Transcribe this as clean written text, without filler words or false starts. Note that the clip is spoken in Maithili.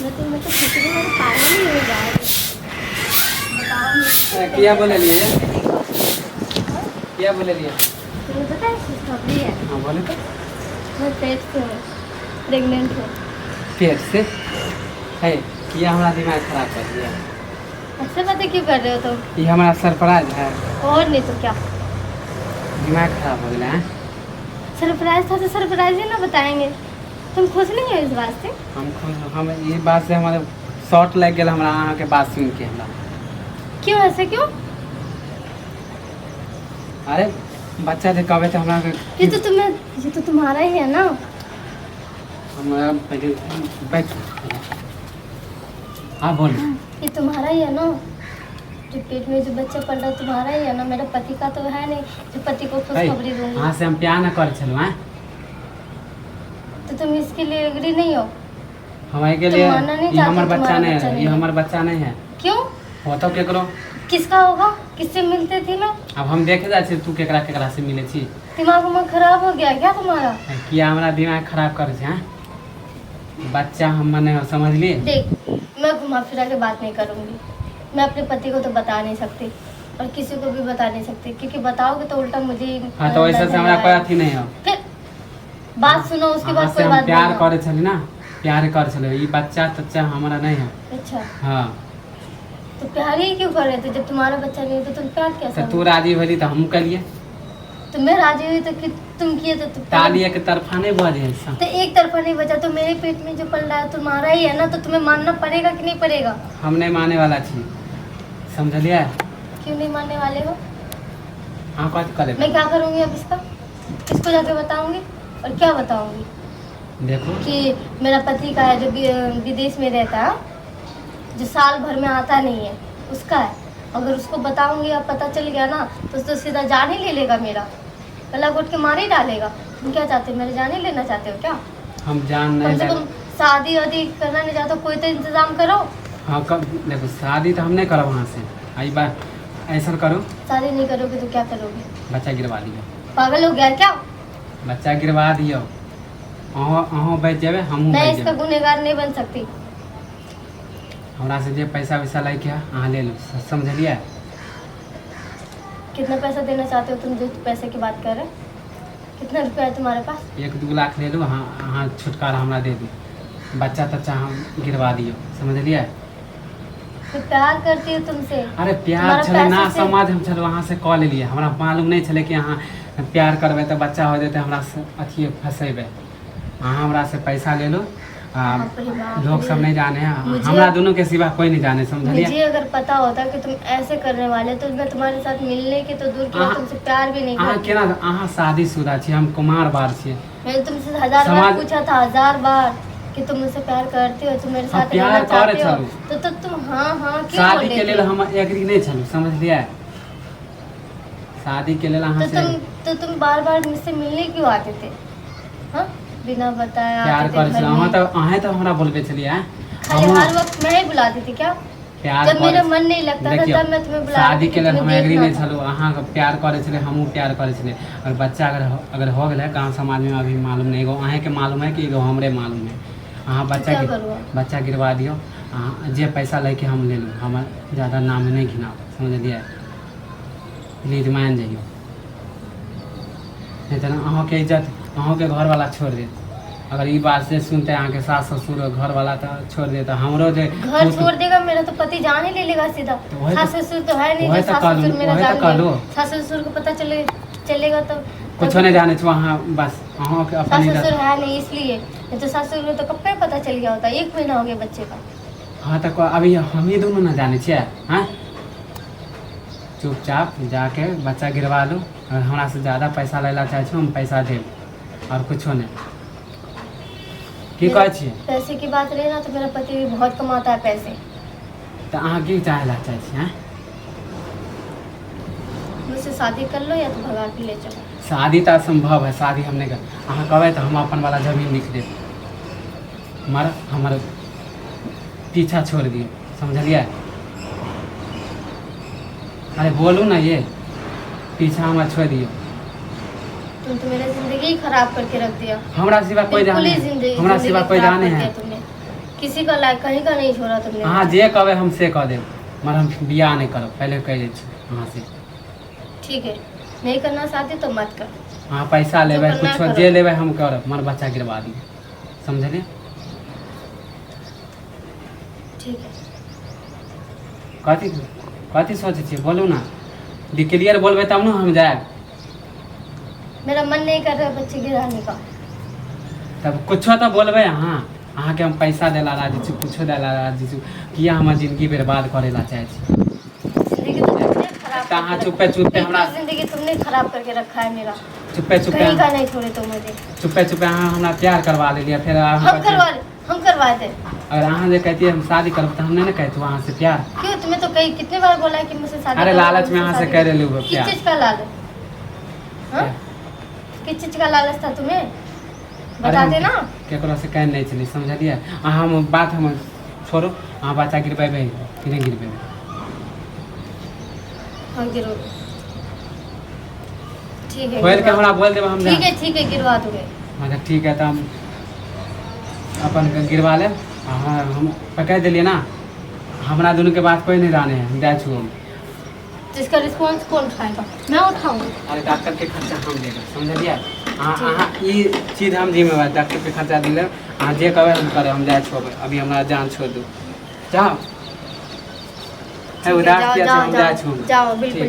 मैं तो खुशी के मारे पागल ही हो जा रही। बताओ मुझे। किया बोललिए? किया बोललिए? तुम्हें पता है, खुशखबरी है। हाँ, बोले तो। मैं पेट से हूँ, प्रेग्नेंट हूँ। पेट से है? किया हमरा दिमाग खराब कर दिया? ऐसे बातें क्यों कर रहे हो तुम? ये हमारा सरप्राइज है। और नहीं तो क्या? दिमाग खराब हो गया है। सरप्राइज था तो सरप्राइज ही ना बताएंगे। तुम खुश नहीं हो इस बात से? हम खुश, हम ये बात से हमारे शॉर्ट लग गया हमरा अहाँके बात सुन के हमरा। क्यों, ऐसे क्यों? अरे बच्चा जे कहबै तऽ हमरा ये तो तुम्हें, ये तो तुम्हारा ही है ना। हमरा पहिले बैठ, हाँ बोल। ये तुम्हारा ही है ना, जो पेट में जो बच्चा पल रहा है तुम्हारा ही है ना। मेरा पति का तो है नहीं जो पति को खुशखबरी दूंगी। अहाँ से हम प्यार न करै छलहुँ हैं। तो तुम इसके लिए एग्री नहीं हो? हम एहिके तुम लिए मानना नहीं ई चाहते हमर बच्चा तुम्हारा नहीं बच्चा है। नहीं ई है। हमर बच्चा नहीं है। क्यों? होतो केकरो। किसका होगा? किससे मिलते थी मैं? अब हम देखे जाइ छी तू केकरा केकरा से मिलै छी। दिमाग उमाग खराब हो गया क्या तुम्हारा? किया हमरा दिमाग खराब करै छै हैं? बच्चा हम मने समझलिए। देख, मैं घुमा फिरा के बात नहीं करूँगी। मैं अपने पति को तो बता नहीं सकती और किसी को भी बता नहीं सकती, क्योंकि बताओगे तो उल्टा मुझे ही हाँ तो वैसे से हमरा कोई अथी नहीं हो। फिर बात सुनो, उसके अहाँ बाद से कोई हम बात प्यार बोलना। करै छली ना, प्यार करै छलै। ई बच्चा तच्चा हमरा नहीं है। अच्छा। हाँ। तो प्यार ही क्यों कर रहे थे? जब तुम्हारा बच्चा नहीं है तो तुम प्यार कैसे? तऽ तू राजी भेली तऽ हमहूँ कलिए। तो मैं राजी हुई तो कि तुम किए तो तुम ताली एक तरफा नहीं बजे सब। तो एक तरफा नहीं बचा तो मेरे पेट में जो पल रहा है तुम्हारा ही है ना, तो तुम्हें मानना पड़ेगा कि नहीं पड़ेगा? हम नहीं माने वाला छी, समझलिए? क्यों नहीं मानने वाले हो? अहाँ कथी कऽ लेबै? मैं क्या करूँगी अब इसका? किसको जाके बताऊंगी और क्या बताऊंगी? देखू। कि मेरा पति का है जो विदेश में रहता है, जो साल भर में आता नहीं है, उसका है। अगर उसको बताऊंगी अब पता चल गया ना तो सीधा जान ही ले लेगा, मेरा गला घोट के मार ही डालेगा। तुम क्या चाहते हो? मेरे जान ही लेना चाहते हो क्या? हम जान कम नहीं से लेब। कम शादी वादी करना नहीं चाहते हो, कोई तो इंतजाम करो। हाँ, कब देखो, शादी तऽ हम नहीं करब अहाँ से। आई बात ऐसा करू। शादी नहीं करोगे तो क्या करोगे? बच्चा गिरवा दियौ। पागल हो गया क्या? बच्चा गिरवा दियौ, अहाँ अहूँ बचि जेबै, हमहूँ मैं बचि इसका जेबै। गुनहगार नहीं बन सकती। हमरा से जे पैसा वैसा लैके है अहाँ ले लू, समझलियै? कितना पैसा देना चाहते हो तुम, जो पैसे की बात कर रहे हो? कितना रुपया है तुम्हारे पास? 1-2 लाख ले लू, अहाँ अहाँ छुटकारा हमरा दे दू। बच्चा तच्चा हम गिरवा दियौ, समझलियै? मैं प्यार करती हूँ तुमसे। अरे प्यार तुम्हारा छलै ना। पैसे से- समाज हम छलहुँ, अहाँ से कऽ लेलियै। हमरा मालूम नहि छलै कि अहाँ प्यार करबै तऽ बच्चा हो जेतै, हमरा से अथिए फँसेबै। अहाँ हमरा से पैसा ले लू आ बाप रे बाप लोग सब रे। नहीं जाने हैं। हमरा दोनों के सिवा कोई नहीं जाने, समझलिए? मुझे अगर पता होता कि तुम ऐसे करने वाले तो मैं तुम्हारे साथ मिलने के तो दूर की बात, तुमसे प्यार भी नहीं अहाँ करती। केना, अहाँ शादीशुदा छी, हम कुमार बार छियै। मैंने तुमसे हजार बार पूछा था, हजार बार कि तुम मुझसे प्यार करते हो, तुम मेरे हाँ, साथ प्यार रहना करे चाहते हो। छलू। तो तुम हाँ हाँ क्यों शादी बोल के रहे लेल थे? हम एग्री नहीं छलहुँ, समझलिए? शादी के लेल अहाँ तो से तुम तो तुम बार बार मुझसे मिलने क्यों आते थे? हाँ, बिना बताए प्यार आते थे करै घर छलहुँ। अहाँ में। तऽ अहें तऽ हमरा बोलबै छलियै आँय? खाली हमहूँ हर वक्त मैं ही बुलाती थी क्या? प्यार जब मेरा करै मन नहीं लगता था देखियौ, तब मैं तुम्हें बुला शादी रही थी के कि लेल तुम्हें हम एग्री देखना नहीं था। छलहुँ। अहाँके प्यार करै छलै, हमहूँ प्यार करै छलियै। और बच्चा अगर हो गेलै, गाँव समाजमे अभी मालूम नहीं, एगो अहेँके मालूम है कि एगो हमरे मालूम है। अहाँ तो बच्चा क्या गिर करूँ अब? बच्चा गिरवा दियौ। अहाँ जे पैसा लैके हम ले लू, हमर ज्यादा नाम नहि घिनाउ, समझलियै? प्लीज मान जइयौ, नहीं तऽ अहूँके इज्जत अहूँके घरवाला छोड़ि देत। अगर ई बात से सुनते अहाँके सास ससुर घरवाला तऽ छोड़ि देत हमरो जे घर छोड़ देगा मेरा तो पति, जान ही ले लेगा सीधा। तो वही सास ससुर तो है नहीं वही जो तो सास कहलूँ, ससुर मेरा वही तो जान कहलूँ। ले। सास ससुर को पता चले चलेगा तब कुछो नहीं जाने छो अहाँ, बस अहूँके सास अपन ससुर इज्जत है नहीं इसलिए, नहीं तो सास ससुर को तो कब पे पता चल गया होता। एक महीना हो गया बच्चे का। हाँ तऽ अभी हमही दुनू ने जानै छियै। हाँ, चुपचाप जाके बच्चा गिरवा लू। अगर हमरा से ज्यादा पैसा लै ला चाहै छो, हम पैसा देब और कुछो नहीं। की कहै छियै? पैसे की बात रही ना तो मेरा पति भी बहुत कमाता है पैसे। तऽ अहाँ की चाहे ला चाहै छियै, आँय? मुझसे शादी कर लो या तो भगा के ले चलो। शादी तऽ असम्भव है, शादी हम नहि कर। अहाँ कहबै तऽ हम अपन वाला जमीन लिख देब, मर हमर पीछा छोड़ दियौ, समझलियै? अरे बोलू ना, ये पीछा हमर छोड़ दियौ। तुम तो मेरा जिंदगी ही खराब करके रख दिया। हमरा सिवा कोई बिल्कुल जाने ही जिंदगी हमरा सिवा जिंदगी कोई खराब जाने कर है दिया तुमने। किसी का लायक कहीं का नहीं छोड़ा तुमने। अहाँ जे कहबै हम से कऽ देब, मगर हम बियाह नहि करब, पहिले कहि दै छी अहाँ से। ठीक है, नहीं करना शादी तो मत कर। अहाँ पैसा लेबै, जो करना कुछो करो। जे लेबै हम करब, मगर बच्चा गिरवा दियौ, समझलियै? ठीक है। कथी कथी सोचै छियै, बोलू ने, क्लियर बोलबै तब ने हम जायब। मेरा मन नहीं कर रहा है बच्चे गिराने का। तब कुछो तऽ बोलबै अहाँ। अहाँके हम पैसा देला राजी छी, कुछो देला राजी छी, किया हमर जिंदगी बर्बाद करै ला चाहै छी? जिंदगी तो तुमने खराब तऽ अहाँ करके चुप्पे चुप्पे एक हमरा तो जिंदगी तुमने खराब करके रखा है मेरा। चुप्पे चुप्पे कहीं का नहीं छोड़े तुम मुझे। चुप्पे चुप्पे अहाँ हमरा प्यार करवा लेलियै, फेर अहाँ हम करवा हम करवाए थे। अगर अहाँ जे कहतियै हम शादी करब, तऽ हम नहि ने कहतहुँ अहाँ से प्यार। क्यों, तुम्हें तो कई कितने बार बोला है कि मुझसे शादी अरे करो, लालच में मुझसे अहाँ से शादी कह करो। लेलहुँ किस प्यार। चीज का लालच? हाँ, किस चीज का लालच था तुम्हें, अरे बता हम देना। केकरो से कहि नहि छलियै, समझलियै? अहाँ हम बात हम छोड़ू, अहाँ बच्चा गिरबेबै कि नहि गिरबेबै? हाँ गिरो, ठीक है। खोलि के गिरवा- हमरा बोल देब, हम ठीक है, ठीक है, गिरवा दोगे। अच्छा ठीक है, तऽ हम अपन गिरवा लेब। अहाँ हम पकड़ि देलियै ने, हमरा दुनूके बात कोइ नहि जाने है। हम जाइ छी हम। जिसका रिस्पॉन्स कौन उठाएगा? मैं उठाऊंगी। अरे डॉक्टरके खर्चा हम देबै, समझलियै? अहाँ अहाँ ई चीज हम जिम्मेवार, डॉक्टरके खर्चा दिलेब। अहाँ जे कहबै हम करब। हम जाइ छी अभी, हमरा जान छोड़ दू, जाउ। ठीक है, उदास जाओ किया छी? जाओ हम जाइ जाओ छी। जाओ बिल्कुल। ठीक।